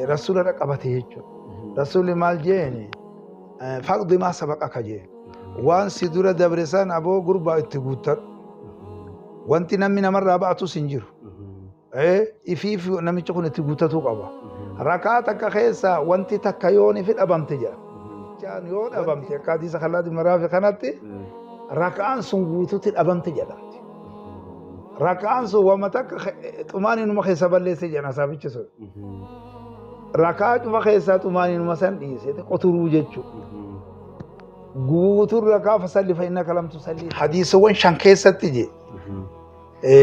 Rasuula dhaqqabate jechuudha. Rasuulli maal jeeni? Faqdi maa sabaqaka jeen. Waan si dura dabre san aboo gurbaa itti guuttadhu. Wanti namni namarraa ba'atus hin jiru. Ifiif namichi kun itti guuttatuu qaba. Rakaa takka keessa wanti takka yoon ifi dhabamte jedha. Yoo dhabamte akka hadiisa Khallaad ibn Raafi kanatti rakaan sun guututti dhabamte jedhamti. Rakaan sun wama takka xumaaniinuma keessa balleesse jedhan asaabichi sun. Rakaa cufa keessaa xumaaniinuma san dhiise qoturuu jechuudha. Guutuun rakaa fasalli fa innaka lam tusalli. Hadiisawwan 5 keessatti je.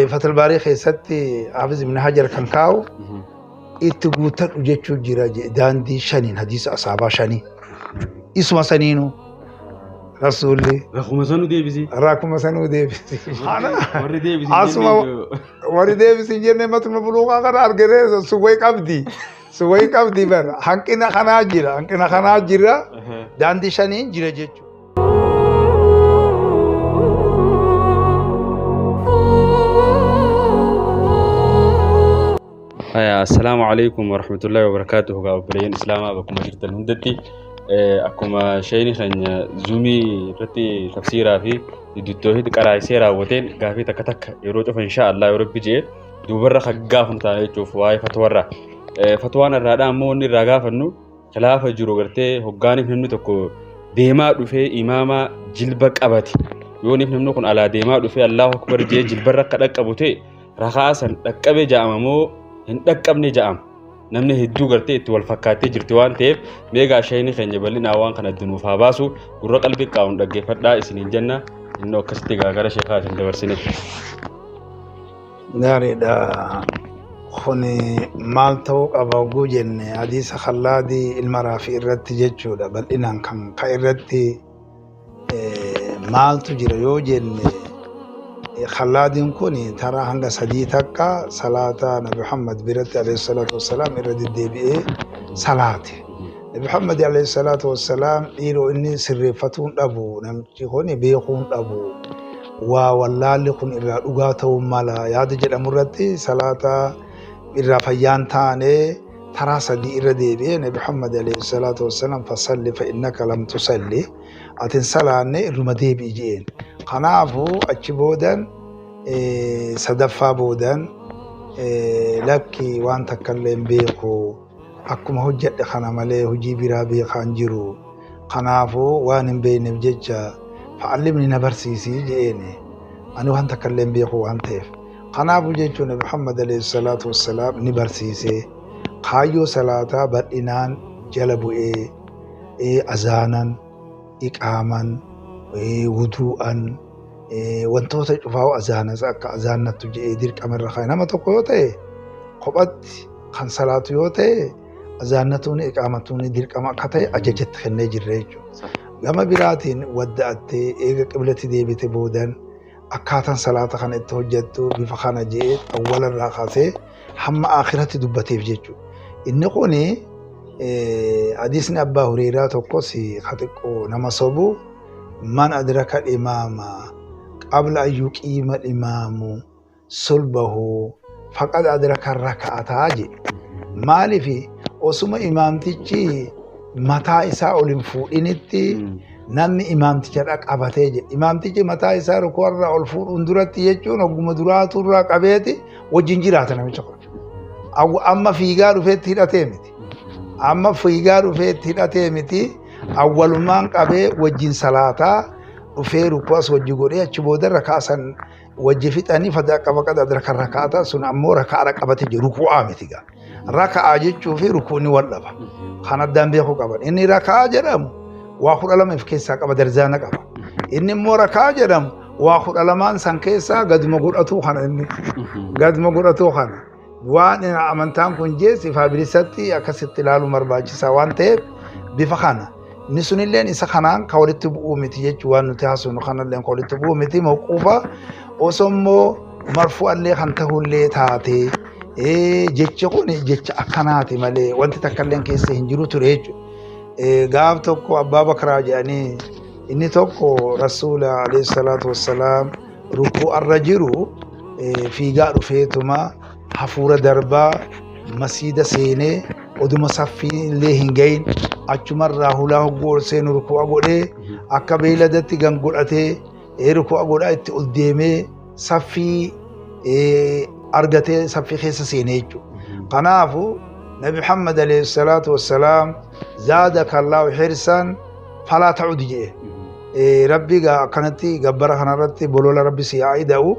Fatal Baarii keessatti Hafiz Ibn Hajar kan kaa'u itti guuttadhu jechuun jira daandii 5 hadiisa asaabaa 5. Isuma saniinuu Rasuulli. Rakkuma sanuu deebisi. Rakkuma sanuu deebisi. Warri deebisi. Asuma warri deebisi hin jenne matuma buluuqaa kana argine suwwee qabdi. Suwwee qabdi bara hanqina kanaa jira hanqina kanaa jira daandii 5 jira jechuudha. Assalaamu alaikum warahmatullahi wabarakatuh. Obboleeyyan Islaamaa bakkuma jirtan hundatti akkuma sheeyni keenya zuumii irratti tafsiiraa fi diddoohid qaraayisee raawwateen gaafii takka takka yeroo cufa insha Allah yoo rabbi je'e duubarra kan gaafannu taana jechuuf waa'ee fatwarraa. Fatwaan irraadhaa ammoo inni irraa gaafannu khilaafa jiru gartee hoggaaniif namni tokko deemaa dhufee imaama jilba qabate yooniif namni kun alaa deemaa dhufee Allahu akbar je'ee jilbarra akka dhaqqabu ta'e rakaa san dhaqqabe ja'ama moo hin dhaqqabne ja'ama. Namni hedduu gartee itti wal fakkaattee jirti waan ta'eef meegaa sheeyni keenya bal'inaa waan kana dunuuf haa baasu gurra qalbii qaa'uun dhaggeeffadhaa isiniin jenna inni akkasitti gaagara sheekaa isin dabarsine. Gaariidha. Kuni maal ta'uu qaba oguu jenne hadiisa Khallaadii ilma Raafii irratti jechuudha bal'inaan kan ka irratti maaltu jira yoo jenne Khallaadiin kun taraa hanga 3 takka salaata Nabi Muhammad biratti alayhi salaatu wassalaam irra deddeebi'ee salaate. Nabi Muhammad alayhi salaatu wassalaam dhiiroo inni sirreeffatuun dhabu namichi kun beekuun dhabu waa wallaalli kun irraa dhugaa ta'uu mala yaada jedhamu irratti salaata irraa fayyaan taane taraa 3 irra deebi'ee Nabi Muhammad alayhi salaatu wassalaam fasalli fa innaka lam tusalli atin salaanne irruma deebi'i je'een. Kanaafuu achi boodan sadaffaa boodan lakki waan takka illee hin beeku akkuma hojjedhe kana malee hojii biraa beekaan jiru. Kanaafuu waan hin beekneef jecha fa'allimni na barsiisi je'een. Ani waan takka illee hin beeku waan ta'eef. Kanaafuu jechuun Nabi Muhammad alayhi salaatu wassalaam ni barsiise. Kaayyoo salaataa bal'inaan jala bu'ee azaanan, iqaaman, wuduu'an, wantoota cufaa'u azaanas akka azaannattu jedhee dirqama irra kaa'e. Nama tokko yoo ta'e kophatti kan salaatu yoo ta'e azaannatuun iqaamatuun dirqama akka ta'e ajajatti kennee jirra jechuudha. Gama biraatiin wadda'attee eega qiblatti deebite boodan akkaataan salaata kana itti hojjettu bifa kana jedhee awwala irraa kaasee hamma akhiratti dubbateef jechuudha. Inni kuni hadiisni Abbaa Hureyraa tokkos ka xiqqoo nama sobu man adraka imaama qabla an yuqiima imaamu sulbahu faqad adraka raka'ataa jedhe. Maaliif osuma imaamtichi mataa isaa ol hin fuudhinitti namni imaamticha qabatee jedhe. Imaamtichi mataa isaa rukuu irraa ol fuudhuun duratti jechuun ogguma duraatu irraa qabeeti wajjin jiraata namicha kun. Amma fiigaa dhufeetti hidhatee miti. Amma fiigaa dhufeetti hidhatee miti. Awwalumaan qabee wajjin salaataa dhufee rukuas wajji godhee achi booda rakaa san wajji fixanii fadaa qaba qada adraka rakaata sun ammoo rakaadha qabate jiru ruku'aa miti gaa. Raka'aa jechuu fi rukuun wal dhaba. Kan addaan beekuu qaban. Inni raka'aa jedhamu waa 12 of keessaa qaba darzaana qaba. Inni immoo raka'aa jedhamu waa 12 san keessaa gaduma godhatuu kana inni. Gaduma godhatuu kana. Waan amantaan kun jees ifaa bilisatti akkasitti ilaaluun barbaachisaa waan ta'eef bifa kana. Inni sunilleen isa kanaan kan walitti bu'uu miti jechuun waan nuti haasofnu kanallee kan walitti bu'uu miti mawquufa osoo immoo marfu'allee kan ta'ullee taate jechi kun jecha akkanaati malee wanti takkallee keessa hin jiru ture jechuudha. Gaaf tokko Abbaa Bakraa jedhanii inni tokko Rasuula alayhi salaatu wassalaam rukuu irra jiru fiigaa dhufeetuma hafuura darbaa masiida seenee Oduma saffii illee hin gahin achumarraa hulaa hogguu ol seenu ruku'a godhee akka beeyladatti gan godhatee ruku'a godhaa itti ol deemee saffii argatee saffii keessa seenee jechuudha. Kanaafu Nabi Muhammad alayhi salaatu wassalaam zaadaka Allahu hirsan falaa ta'ud jedhe. Rabbi akkanatti gabbara kanarratti bolola Rabbi si haa ida'u.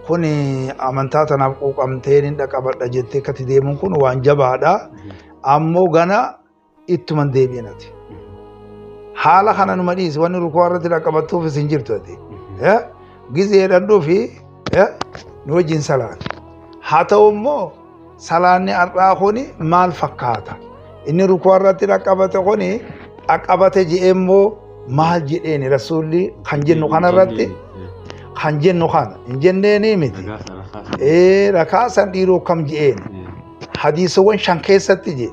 Kun amantaa tanaaf quuqamtee ni dhaqabadha jettee akkatti deemuun kun waan jabaadha. Ammoo gana ittuma hin deebi'inati. Haala kana numa dhiisi wanni rukuu irratti dhaqqabattuuf isin jirtu ati. Gizeedhaan dhufi nu wajjin salaati. Haa ta'u immoo salaanni har'aa kuni maal fakkaata? Inni rukuu irratti dhaqqabate kuni dhaqqabate je'ee immoo maal jedheeni rasuulli kan jennu kanarratti kan jennu kana hin jenneeni miti. Rakaa san dhiiroo kam je'een hadiisawwan 5 keessatti je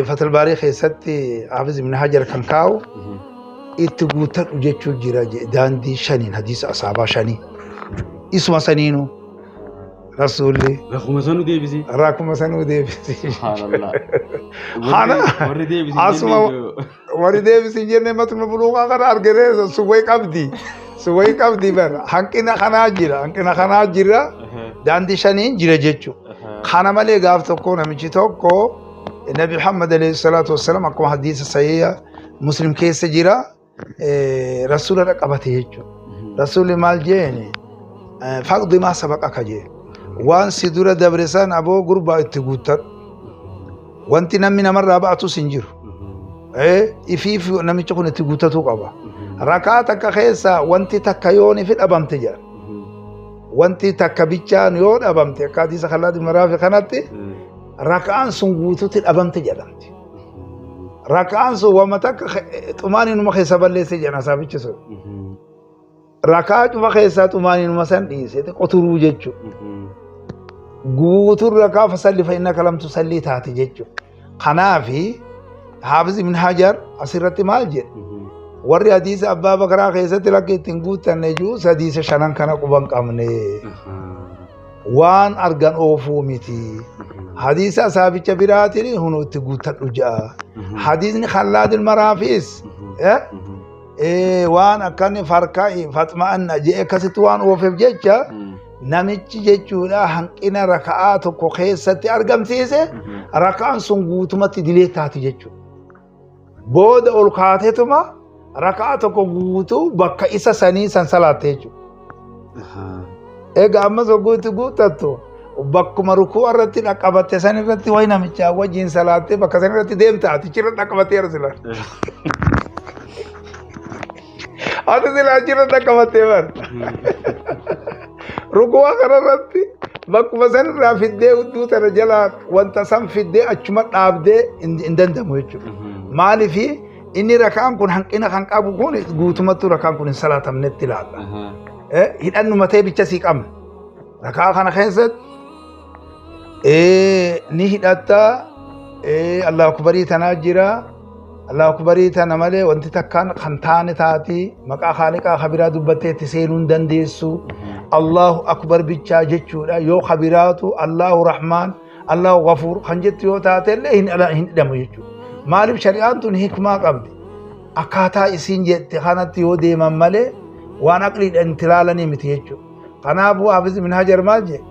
Fatal Baarii keessatti Hafiz Ibn Hajar kan kaa'u itti guuttadhu jechuu jira daandii 5 hadiisa asaabaa 5 isuma saniinu rasuulli Rakkuma sanuu deebisi. Rakkuma sanuu deebisi. Subhaanallah. Kana Warri deebisi asuma warri deebisi hin jenne matuma buluuqaa kana argine suwwee qabdi. Suwwee qabdi bara hanqina kanaa jira hanqina kanaa jira daandii 5 jira jechuudha. Kana malee gaaf tokko namichi tokko Nabi Muhammad alayhi salaatu wassalaam akkuma hadiisa sahiha Muslim keessa jira rasuula dhaqqabate jechuudha. Rasuulli maal jeeni faqdi maa sabaqaka jee waan si dura dabre san aboo gurbaa itti guuttadhu. Wanti namni namarraa ba'atus hin jiru. Ifiif namichi kun itti guuttatuu qaba. Rakaa takka keessa wanti takka yoon ifi dhabamte jedha. Wanti takka bichaan yoo dhabamte akka hadiisa Khallaad ibn Raafi kanatti rakaan sun guutuutti dhabamte jedhamti. Rakaan sun wama takka xumaaniinuma keessa balleesse jedhan asaabichi sun. Rakaa cufa keessaa xumaaniinuma san dhiise qoturuu jechuudha. Guutuun rakaa fasalli fa innaka lam tusallii taate jechuudha. Kanaafi Hafiz ibn Hajar asirratti maal jedhe? Warri hadiisa Abbaa Bakaraa keessatti lakki ittiin guuttanne jiru hadiisa 5 kana quban qabne. Waan argan oofuu miti. Hadiisa asaabicha biraatiin hunu itti guuttadhu ja'a. Hadiisni Khallaad Maraafis waan akkanni farkaa fatma'anna jedhe akkasitti waan oofeef jecha namichi jechuudha hanqina raka'aa tokko keessatti argamsiise raka'aan sun guutumatti dilee taati jechuudha. Booda ol kaateetuma raka'aa tokko guutuu bakka isa sanii san salaatte jechuudha. Egaa ammas hogguu itti guuttattu bakkuma rukuu irratti dhaqqabatte san irratti wayi namichaa wajjin salaattee bakka san irratti deemta ati achirra dhaqqabattee jira sila. Ati sila achirra dhaqqabattee bar. Rukuu kana irratti bakkuma san irraa fiddee hudduu tana jalaa wanta san fiddee achuma dhaabdee hin danda'amu jechuudha. Maaliifi inni rakaan kun hanqina kan qabu kun guutumattuu rakaan kun hin salaatamnetti ilaalla. Hidhannu matee bicha sii qabna. Rakaa kana keessatti ni hidhatta Allahu akbarii tanaa jira. Allahu akbarii tana malee wanti takkaan kan taane taati maqaa haaliqaa kabiraa dubbattee itti seenuu hin dandeessu. Allahu akbar bichaa jechuudha yoo kabiraatu Allahu Rahmaan Allahu Ghafuur kan jettu yoo taate illee hin hidhamu jechuudha. Maaliif shari'aan tun hikmaa qabdi? Akkaataa isiin jette kanatti yoo deeman malee waan aqliidhaan itti ilaalanii miti jechuudha. Kanaafuu Hafiz ibn Hajar maal jedhe?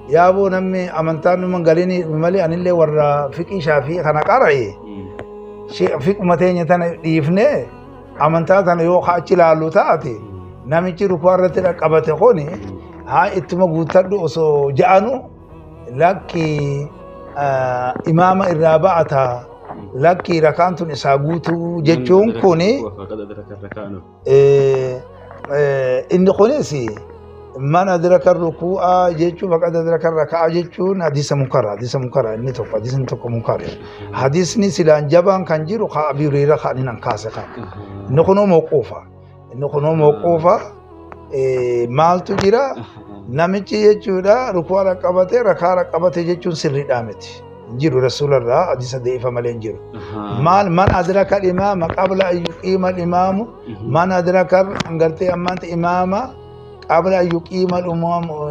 Yaaboo namni amantaan numa galini malee anillee warra fiqii shaafii kana qara'e fiquma teenya tana dhiifnee amantaa tana yoo achi ilaallu taate namichi rukuu irratti dhaqqabate kuni haa ittuma guuttadhu osoo ja'anu lakki imaama irraa ba'ata lakki rakaan tun isaa guutuu jechuun kuni inni kunis man adraka ruku'a jechuun faqad adraka raka'a jechuun hadiisa munkara hadiisa munkara inni tokko hadiisni tokko munkara hadiisni silaan jabaan kan jiru ka Abi Hurayra kan inni kaase kan inni kunoo mawquufa inni kunoo mawquufa maaltu jira namichi jechuudha ruku'a raqqabate rakaa raqqabate jechuun sirriidhaa miti jiru rasuularraa hadiisa deefa malee hin jiru. Maal man adraka imaama qabla an yuqiima imaamu man adraka gartee ammaanta imaama qabla an yuqiima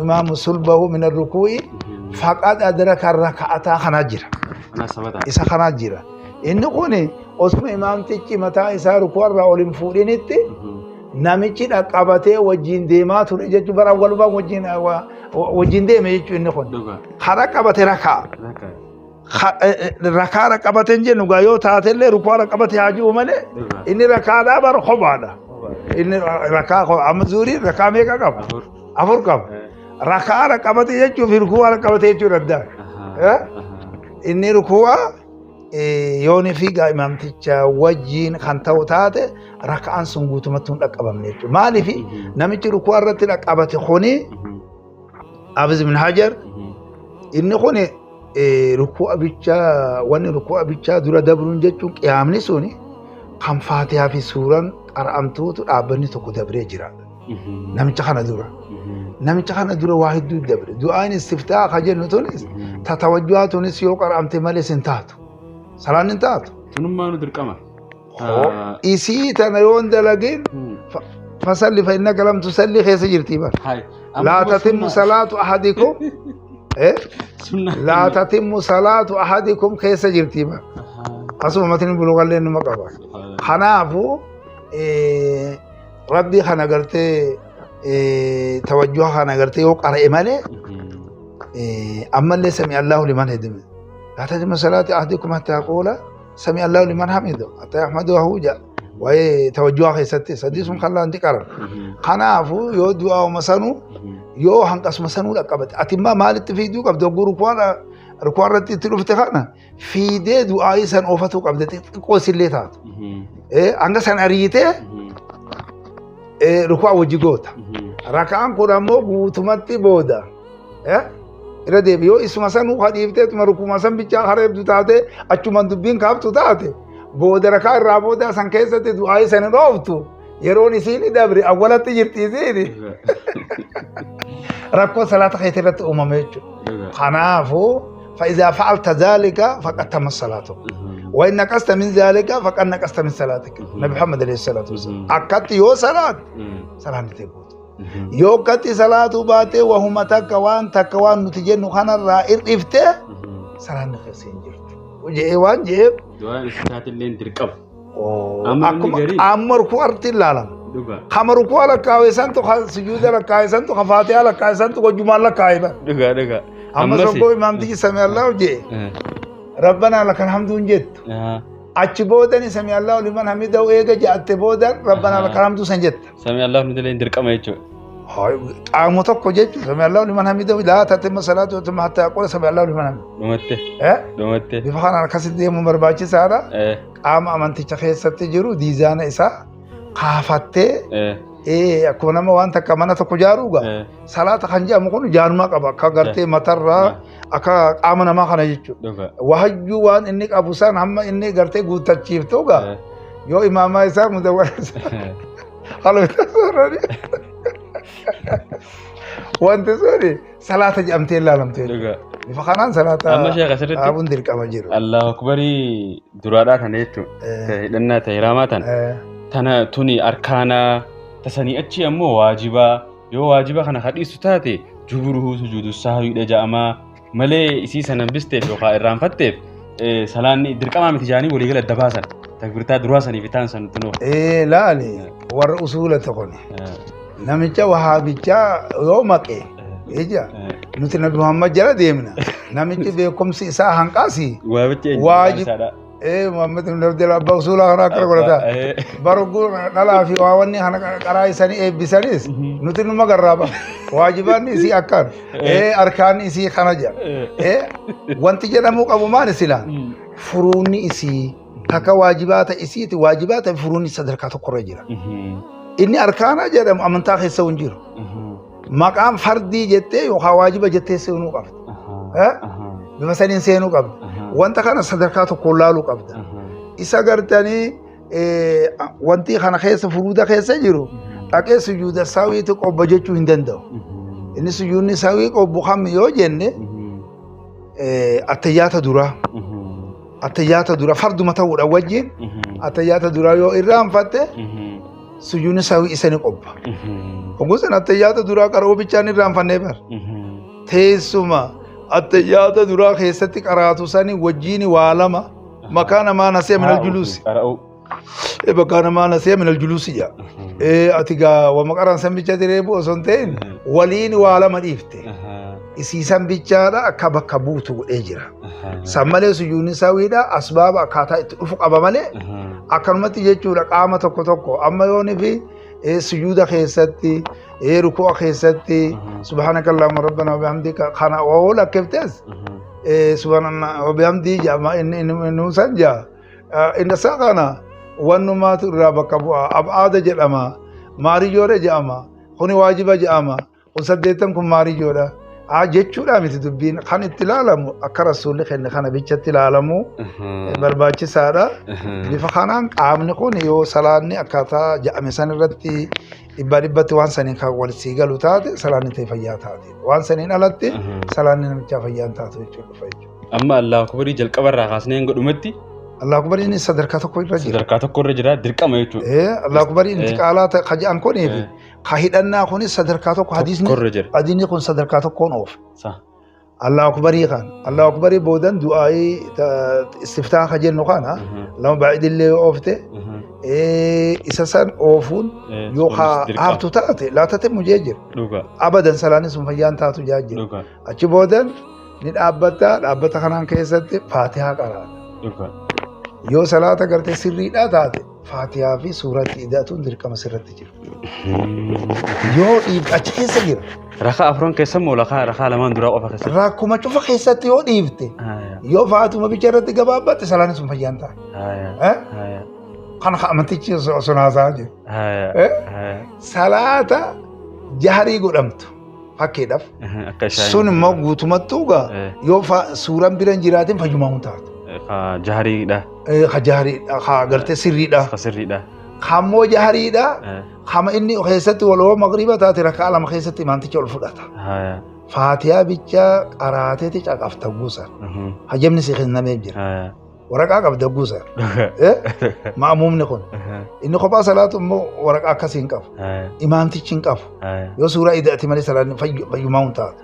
imaamu sulbahu min arrukuu'i faqad adraka raka'ataa kanaa jira. Kanaa sabata. Isa kanaa jira. Inni kun osuma imaamtichi mataa isaa rukuu irraa ol hin fuudhinitti namichi dhaqqabatee wajjin deemaa ture jechuun bara walumaa wajjin wajjin deeme jechuun inni kun. Dhugaa. Karaa qabate rakaa. Rakaa. Rakaa dhaqqabate hin jennu gaa yoo taatellee rukuu dhaqqabate haa jiru malee Dhugaa. inni rakaadhaa bara kophaadha. Inni rakaa amma zuuriin rakaa meeqa qaba? Afur. Afur qaba. Rakaa dhaqqabate jechuun fi rukuu dhaqqabate jechuun adda. Ahaa. Inni rukuwa yooni fi gaa imaamticha wajjiin kan ta'u taate raka'aan sun guutumatti hin dhaqqabamne jechuudha. Maaliif namichi rukuwa irratti dhaqqabate kuni Hafiz ibn Hajar inni kuni rukuwa bichaa wanni rukuwa bichaa dura dabruun jechuun qiyaamni suni kan faatihaa fi suuraan qara'amtuutu dhaabbanni tokko dabree jira. Namicha kana dura. Namicha kana dura waa hedduu dabre. Du'aan istiftaa ka jennu tunis tatawajjuhaa tunis yoo qara'amte malee hin taatu. Salaan hin taatu. Tunummaa nu dirqama. Isii tana yoo hin dalagin fasalli fa innaka lam tusalli keessa jirti bara. Hai. Laa tatimmu salaatu ahadikum Sunnaa. laa tatimmu salaatu ahadikum keessa jirti bara. Asuma matni bulugallee numa qaba. Kanaafuu rabbii kana gartee tawajjuha kana gartee yoo qara'e malee ammallee sami Allahu liman hidime. Laa tatimmu salaatu ahadikum hatta yaquula sami Allahu liman hamidu hatta yahmaduhu jedha. Waa'ee tawajjuha keessatti sadii sun kan laanti qaran. Kanaafuu yoo du'aa'uma sanuu yoo hanqasuma sanuu dhaqqabate ati immoo maalitti fiiduu qabda hogguu rukuwaa irratti itti dhufte kana fiidee du'aa'ii san oofatuu qabda xixiqqoo isillee taatu. Hanga san ariitee rukuwaa wajji goota. Raka'aan kun ammoo guutumatti booda. Irra deebi yoo isuma sanuu kadhiiftee tuma rukuma san bichaa hareebdu taate achumaan dubbiin kaaftu taate booda rakaa irraa booda san keessatti du'aa'ii san hin ooftu yeroon isiin dabre awwalatti jirti isiin rakkoo salaata keetii irratti uumame jechuudha. Kanaafuu فإذا فعلت ذلك فقد تم صلاتك وإن نقصت من ذلك فقد نقصت من صلاتك نبي محمد عليه الصلاة والسلام أكدت يو صلاة صلاة تبوت yoo akkatti salaatuu baate wahuma takka waan takka waan nuti jennu kanarraa hir'ifte salaanni keessa hin jirtu. Je'ee waan je'eef Du'aan istaatillee dirqama. Amma inni akkuma garii. amma rukuu arti ilaalama. Dhugaa. Kama rukuu lakkaa'e santu sujuuda lakkaa'e santu ka faatihaa lakkaa'e santu wajjumaan lakkaa'e bara. Dhugaa dhugaa. Amma soggoo imaamtichi sami Allahu je'e rabbanaa lakal hamdu hin jettu. Achi boodani sami Allahu liman hamidahu eega je'atte boodan rabbanaa lakal hamdu san jetta. Sami Allah nu illee dirqama jechuudha. Qaama tokko jechuun sami Allahu liman hamidahu laa tatimma salaatu wa hatta yaqula sami Allahu liman hamidahu. Dhumatte. Dhumatte. Bifa kanaan akkasitti deemuun barbaachisaadha. Qaama amanticha keessatti jiru diizaana isaa kaafattee akkuma nama waan takka mana tokko ijaaruu gaa salaata kan jedhamu kun jaarumaa qaba akka gartee matarraa akka qaama namaa kana jechuudha. Dhugaa. Wahayyuu waan inni qabu san hamma inni gartee guuttachiiftu gaa yoo imaamaa isaa mudawwara isaa haloota soorani. Wanti suni salaata jedhamtee ilaalamte. Dhugaa. Bifa kanaan salaata Amma sheekh asirratti dhaabuun dirqama jiru. Allahu akbarii duraadhaa kana jechuudha. Hidhannaa ta'e hiraamaa tana. Tana tuni arkaanaa tasanii achi ammoo waajibaa yoo waajiba kana hadhiisu taate juburuhu sujuudu sahwiidha ja'amaa malee isii sana hambisteef yookaan irraanfatteef salaanni dirqamaa miti jaanii waliigala adda baasan takbirtaa duraa sanii fi taan san tunoo. Laali warra usuula tokkoni. Namicha wahaabichaa yoo maqe ija nuti Nabi Muhammad jala deemna. Namichi beekumsi isaa hanqaasi. Waabichi eenyu? Waajib. Muhammad ibn Abdul Abbaa usuula kana akkana godhata. Baruguu dhalaa fi waa wanni kana qaraa isanii eebbisanis nuti numa garraaba. Waajibaanni isii akkaan. Arkaanni isii kana jedha. Wanti jedhamuu qabu maali silaa? Furuunni isii takka waajibaata isiiti waajibaata furuunni sadarkaa tokkorra jira. Inni arkaana jedhamu amantaa keessa hin jiru. Maqaan fardii jettee yookaan waajiba jettee seenuu qabda. Bifa saniin seenuu qabda. Wanta kana sadarkaa tokkoon laaluu qabda. Isa gartanii wanti kana keessa furuuda keessa jiru dhaqee sujuuda sawiitu qobba jechuu hin danda'u. Inni sujuudni sawii qobbu kam yoo jenne attayyaata duraa. Attayyaata duraa farduma ta'uudha wajjin attayyaata duraa yoo irraanfatte sujuudni sawii isa ni qobba. Ogusan attayyaata duraa qaroo bichaan irraanfannee bara. Teessuma Attayyaata duraa keessatti qaraatu sani wajjiin waa lama makaana maa nasiya min aljuluusi. Qara'uu. Makaana maa nasiya min aljuluusi jaa. Ati gaa wama qaraan san bicha direebu osoo hin ta'in waliin waa lama dhiifte. Isiisan bichaadha akka bakka buutu godhee jira. San malee sujuudni sawiidha asbaaba akkaataa itti dhufu qaba malee akkanumatti jechuudha qaama tokko tokko amma yooni fi sujuuda keessatti ruku'a keessatti subhaanaka allahumma rabbana wa bihamdika kana oo lakkiftes subhaanallah wa bihamdii jedhama inni inni san jaa inni isaa kana wannumaatu irraa bakka bu'a ab'aada jedhama maariyyoodha jedhama kuni waajiba jedhama kun saddeettan kun maariyyoodha haa jechuudha miti dubbiin kan itti ilaalamu akka rasuulli kenne kana bichatti ilaalamu barbaachisaadha. Bifa kanaan qaamni kun yoo salaanni akkaataa jedhame san irratti dhibbaa dhibbatti waan saniin kan wal sii galu taate salaanni ta'e fayyaa taate. Waan saniin alatti salaanni namichaa fayyaa hin taatu jechuudha dhufa jechuudha. Amma Allahu Akbarii jalqaba irraa kaasnee hanga dhumatti Allahu Akbariin sadarkaa tokko irra jira. Sadarkaa tokko irra jira dirqama jechuudha. Allahu Akbariin intiqaalaa ka jedhan kunii fi ka hidhannaa kunis sadarkaa tokko hadiisni Tokkorra jira. Hadiisni kun sadarkaa tokkoon oofe. Sa. Allahu Akbarii kan Allahu Akbarii boodan du'aayii istiftaa ka jennu kana lama baay'idillee yoo oofte isa san oofuun yoo Kunis ka dirqama. haftu taate laatate mujee jira. Dhuga. Abadan salaanni sun fayyaan taatu jaa jira. Dhuga. Achi boodan ni dhaabbata dhaabbata kanaan keessatti faatihaa qaraata. Dhuga. Yoo salaata gartee sirriidhaa taate faatihaa fi suuratti ida'atuun dirqama sirratti jira. Yoo dhiibde achi keessa jira. Rakaa afran keessa moo rakaa lamaan duraa qofa keessatti? Rakkuma cufa keessatti yoo dhiifte yoo faatuma bicha irratti gabaabbatte salaanni sun fayyaan ta'a. Kana amantichi osoo haasa'aa jiru. Salaata jaharii godhamtu fakkiidhaaf. Akka ishaa Sun immoo guutumattuu gaa yoo suuraan bira hin jiraatin fayyumaa hin taatu. Jahariidha. Ka jahariidha ka gartee sirriidha. Ka sirriidha. Kammoo jahariidha. Kama inni keessatti waloo magriiba taate rakaa lama keessatti imaamticha ol fudhata. Faatiyaa bicha qaraateeti caqafta guusan. Hajamni si kennamee jira. Waraqaa qabda guusan. Ma'amuumni kun. Inni kophaa salaatu immoo waraqaa akkasii hin qabu. Imaamtichi hin qabu. Yoo suuraa ida'ate malee salaanni fayyumaa hin taatu.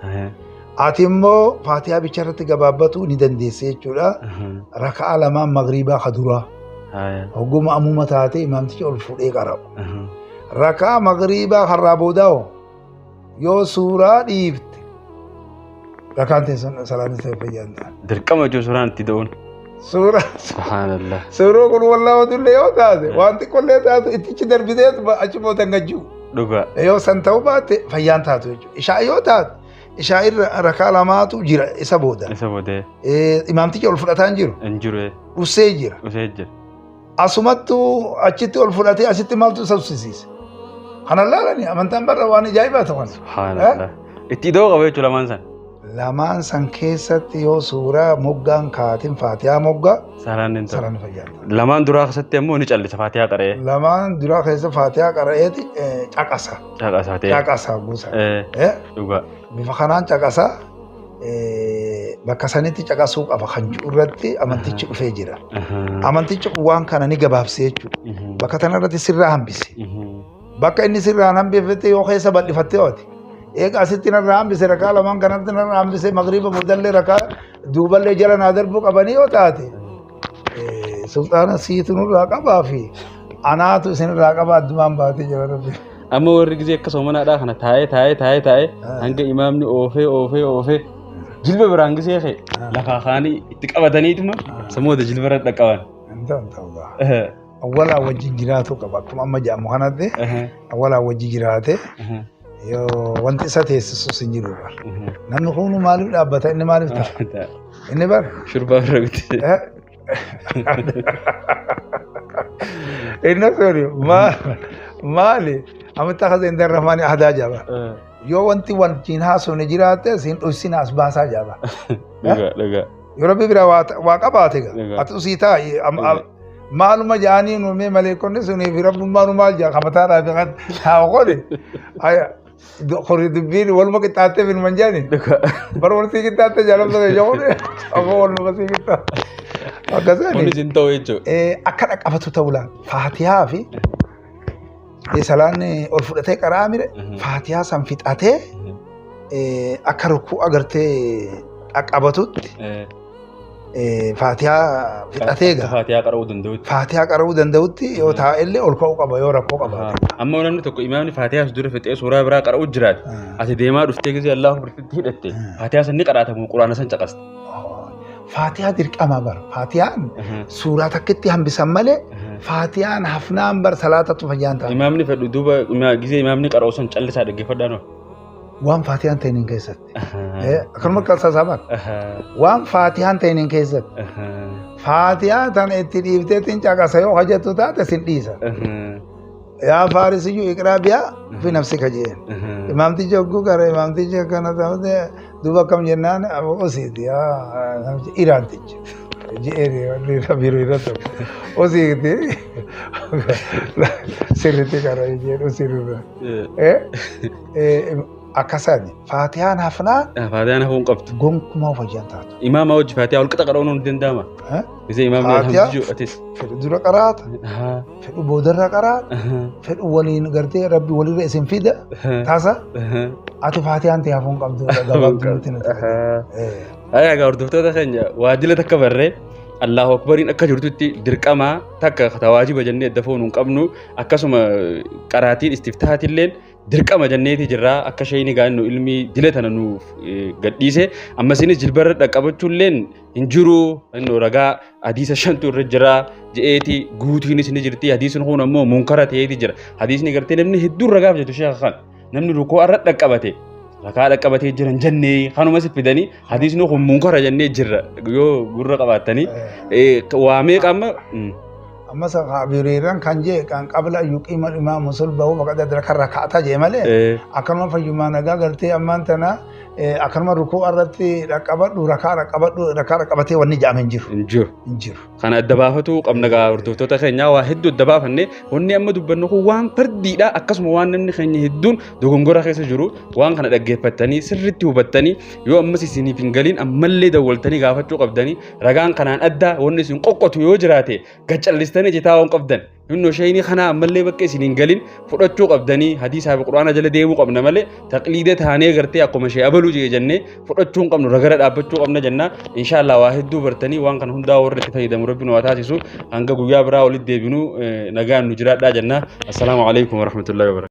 Ati immoo faatiyaa bicha irratti gabaabbatu ni dandeesse jechuudha. Rakaa lamaan magriibaa ka duraa. Hogguu ma'amuuma taate imaamtichi ol fuudhee qara'u. Rakaa magriibaa karraa boodaa hoo yoo suuraa dhiifte rakaan teessan salaanni ta'e fayyaan ta'a. Dirqama jechuun suuraan itti da'uun. Suuraa Subhaanallah. suuraa kun wallaa odullee yoo taate waan xiqqollee taatu ittichi darbitee achi booda hin gajji'u. Dhugaa. Yoo san ta'uu baatte fayyaan taatu jechuudha. Ishaa yoo taate ishaa irra rakaa lamaatu jira isa booda. Isa boodee Imaamtichi ol fudhataa hin jiru. hin jiru. Usee jira. Usee jira. Asumattuu achitti ol fudhatee asitti maaltu isa ussisiise? Kana laalani amantaan barra waan ajaa'ibaa ta'an. Subhaanallah. Itti ida'uu qaba jechuudha lamaan san. Lamaan san keessatti yoo suuraa moggaan kaatin faatiyaa moggaa Salaan hin ta'u. salaan fayyaa ta'a. Lamaan duraa keessatti ammoo ni callisa faatiyaa qara'ee. Lamaan duraa keessa faatiyaa qara'eeti caqasa. Caqasaa ta'e. Caqasa guusa. Dhugaa. Bifa kanaan caqasa bakka sanitti caqasuu qaba kan jiru irratti amantichi dhufee jira. Amantichi kun waan kana ni gabaabse jechuudha. Bakka tana irratti sirraa hambise. Bakka inni sirraa hin hambifette yoo keessa bal'ifatte hooti. Eega asitti narraa hambise rakaa lamaan kanatti narraa hambise magriiba boodallee rakaa duuballee jala naa darbuu qabanii yoo taate sulxaana siitu nurraa qabaa fi anaatu isinirraa qaba addumaan baatee jira rabbi. Amma warri gisee akka soomanaadhaa kana taa'ee taa'ee taa'ee taa'ee hanga imaamni oofee oofee oofee jilba biraan gisee ka'e lafaa kaanii itti qabataniituma sammuu jilba irra dhaqqaban. Hin ta'u hin ta'u gaa. Awwalaa wajjin jiraatu qaba akkuma amma jedhamu kanatti awwalaa wajjin jiraate yoo wanti isa teessisus hin jiru bar. Namni kun maaliif dhaabbata inni maaliif ta'a? Inni bar. Shurbaa bira guddise. Inni suni maali amma ittakhadha inda rahmaani ahdaa jaba. Yoo wanti wajjin haasofne jiraate siin dhoysina as baasaa jaba. Dhugaa dhugaa. Yoo rabbi biraa waa qabaate gaa Dhugaa. ati usii taa'i maaluma jaanii nu mee maleekonni sunii fi rabbummaanu maal jaa kamataa dhaabe kan taa'u qole Kori dubbiin waluma qixxaattee filman jedhani. Dhugaa. Bara wal sii qixxaattee jaalamsa keessa qole ammoo waluma sii qixxaatte. Akkasani. Kunis hin ta'u jechuudha. Akka dhaqqabatu ta'u laal. Faatihaa fi salaanni ol fudhatee qaraa mire faatihaa san fixatee akka rukuu agartee dhaqqabatutti faatihaa fixatee Akka gaa Faatihaa qara'uu danda'utti. Faatihaa qara'uu danda'utti yoo taa'ellee ol ka'uu qaba yoo rakkoo qabaate. Amma namni tokko imaamni Faatihaa dura fixee suuraa biraa qara'uu jiraate. Ati deemaa dhuftee gisee Allahu Akbar hidhatte. Faatihaa san ni qara'atamu Quraana san caqaste. Faatihaa dirqama bara. Faatihaan suuraa takkitti hambisan malee Faatihaan hafnaan bar salaatatu fayyaan ta'a. Imaamni fedhu duuba gisee imaamni qara'u san callisaa dhaggeeffadhaa noo. Waan Faatihaan ta'in hin keessatti. Akkanuma qalsaasaa waan Faatihaan ta'in hin keessatti. Faatihaa tana itti dhiifteetiin caqasa yoo hojjettu taate sin dhiisa. Yaa faarisiyyuu iqraa biyaa fi nafsika jeen. Imaamtichi hogguu gara imaamtichi akkana ta'e duuba akkam jennaan osiiti yaa namichi Iraantichi. Je'ee biiroo irra tokko osiiti sirriitti qara jeen osirra. Akkasani Faatihaan hafnaan Faatihaan hafuu hin qabdu. Gonkumaa fayyaan taatu. Imaama hojii Faatihaa ol qixa qara'uun ni danda'ama. Gisee imaamni Faatihaa? alhamdulillah atis. Fedhu dura qaraata, fedhu boodarra qaraata, fedhu waliin gartee Rabbi walirra isin fida tasa ati Faatihaan ta'e hafuu hin qabdu gabaabdumatti nuti. Ayaa egaa hordoftoota keenya waajjira takka barree Allahu Akbariin akka jirtutti dirqamaa takka tawaajiba jennee adda foonuu hin qabnu, akkasuma qaraatiin istiftaatilleen dirqama jenneeti jirra. Akka isheen gaannu ilmi dila tana nuuf gadhiise ammasinis jilbarra dhaqqabachuulleen hin jiru, inni ragaa hadiisa shantu irra jira je'eeti guutuunis ni jirti. Hadiisni kun ammoo munkara ta'eeti jira. Hadiisni gartee namni hedduun ragaaf jettu sheekha kan namni rukuu irra dhaqqabate rakaa dhaqqabatee jiran jennee kanumas fidanii hadiisni kun munkara jennee jirra yoo gurra qabaattanii waa meeqa amma. Amma hiriiraan kan jee kan qabla yuqiima imaamu sulbahu faqad adraka raka'ata jee malee akkanuma fayyummaa nagaa gartee ammaan tana akkanuma rukuu irratti dhaqqabadhu rakaa dhaqqabadhu rakaa dhaqqabatee wanni ja'ame hin jiru. Hin jiru. Hin jiru. Kana adda baafatu qabna gaa hordoftoota keenyaa, waa hedduu adda baafanne. Wanni amma dubbannu kun waan fardiidha, akkasuma waan namni keenya hedduun dogongora keessa jiru. Waan kana dhaggeeffattanii sirriitti hubattanii yoo ammas isiniif hin galiin ammallee dawwaltanii gaafachuu qabdanii. Ragaan kanaan adda wanni isin qoqqotu yoo jiraate gaccallistanii jetaa waan qabdan Innoo shayinii kanaa ammallee bakka isin hin galin fudhachuu qabdanii hadiisaa fi Quraana jala deemuu qabna malee taqliida taanee gartee akkuma ishee abaluu jee jennee fudhachuu hin qabnu, ragara dhaabbachuu qabna jenna. Inshaallah waa hedduu bartanii waan kana hundaa warra itti fayyadamu Rabbi nu haa taasisu. Hanga guyyaa biraa walitti deebinu nagaan nu jiraadhaa jenna. Assalaamu alaikum warahmatullahi wabarakatuh.